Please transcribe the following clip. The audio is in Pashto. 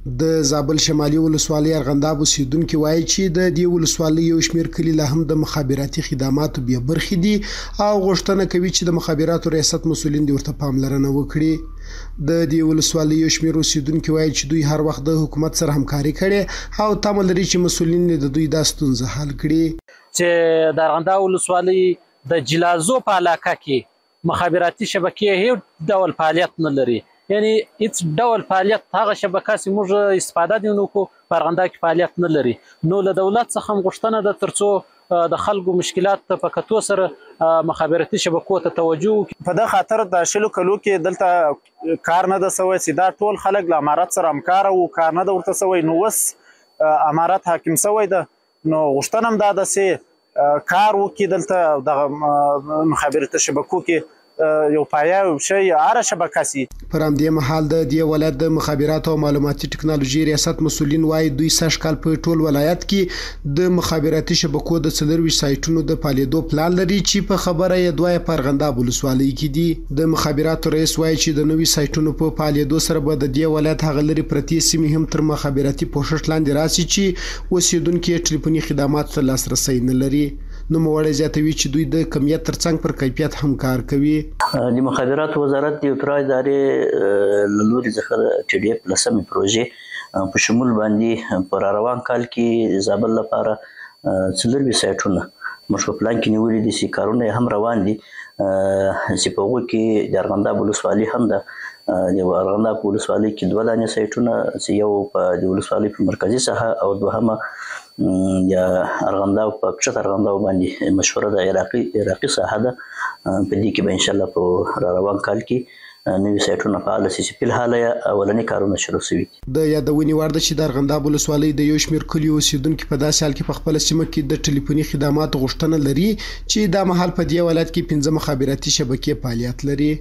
د زابل شمالي ولسوالۍ ارغنداب اوسېدونکي وايي چې د دې ولسوالۍ یو شمېر کلي لا هم د مخابراتي خدماتو بې برخې دي او غوښتنه کوي چې د مخابراتو ریاست مسؤلین دې ورته پاملرنه وکړي. د دې ولسوالۍ یو شمېر اوسېدونکي وايي چې دوی هر وخت د حکومت سره همکاري کړې او تمه لري چې مسؤلین دې د دوی دا ستونزه حل کړي. چې د ارغنداب ولسوالۍ د جلازو په علاقه کې مخابراتي شبکې هیڅ ډول فعالیت نه لري، یعنی هیڅ ډول فعالیت، هغه شبکه چې موږ استفاده دې نه وکړو په ارغنداب کې فعالیت نه لري. نو له دولت څخه هم غوښتنه ده ترڅو د خلکو مشکلات ته په کتو سره مخابراتي شبکو ته توجه وکړي. په ده خاطر د شلو کلو کې دلته کار نه ده سوی چې دا ټول خلک له امارت سره همکاره وو، کار نه ده ورته سوی. نو اوس امارت حاکم سوی ده، نو غوښتنه هم دا ده چې کار وکړي دلته دغه مخابراتي شبکو کې یو پایه یو شی هره شبکه سي. پر همدې مهال د دې ولایت د مخابراتو او معلوماتي ټکنالوژۍ ریاست مسؤلین وايي، دوی سږ کال په ټول ولایت کې د مخابراتي شبکو د 24 سایټونو د فعالېدو پلان لري چې په خبره یې دوه یې په ارغنداب ولسوالۍ کې دي. د مخابراتو رئیس وايي چې د نوي سایټونو په فعالېدو سره به د دې ولایت هغه لرې پرتې سیمې هم تر مخابراتي پوښښ لاندې راسي چې اوسېدونکي یې ټلیفوني خدماتو ته لاسرسی نه لري. نوموړی زیاتوي چې دوی د کمیت ترڅنګ پر کیفیت هم کار کوي. د مخابراتو وزارت د اترا ادارې له لوري څخه د ټي ډي اف لسمې پروژې په شمول باندې په را روان کال کې زابل لپاره 24 سایټونه موږ په پلان کې نیولي دي چې کارونه یې هم روان دي، چې په هغو کې د ارغنداب ولسوالي هم ده. د ارغنداب په ولسوالۍ کې دوه دانې سایټونه چې یو په د ولسوالۍ په مرکزي ساحه او دوهمه د ارغنداب په کښته ارغنداب باندې مشهوره ده، عراقي ساحه ده. په دې کې به انشاءالله په را روان کال کې نوي سایټونه فعال شي چې فلحال یې اولني کارونه شروع شوي دي. د یادونې وړ ده چې د ارغنداب ولسوالۍ د یو شمېر کلیو اوسېدونکي په داسې حال کې په خپله سیمه کې د ټلیفوني خدماتو غوښتنه لري چې دا مهال په دې ولایت کې 5 مخابراتي شبکې فعالیت لري.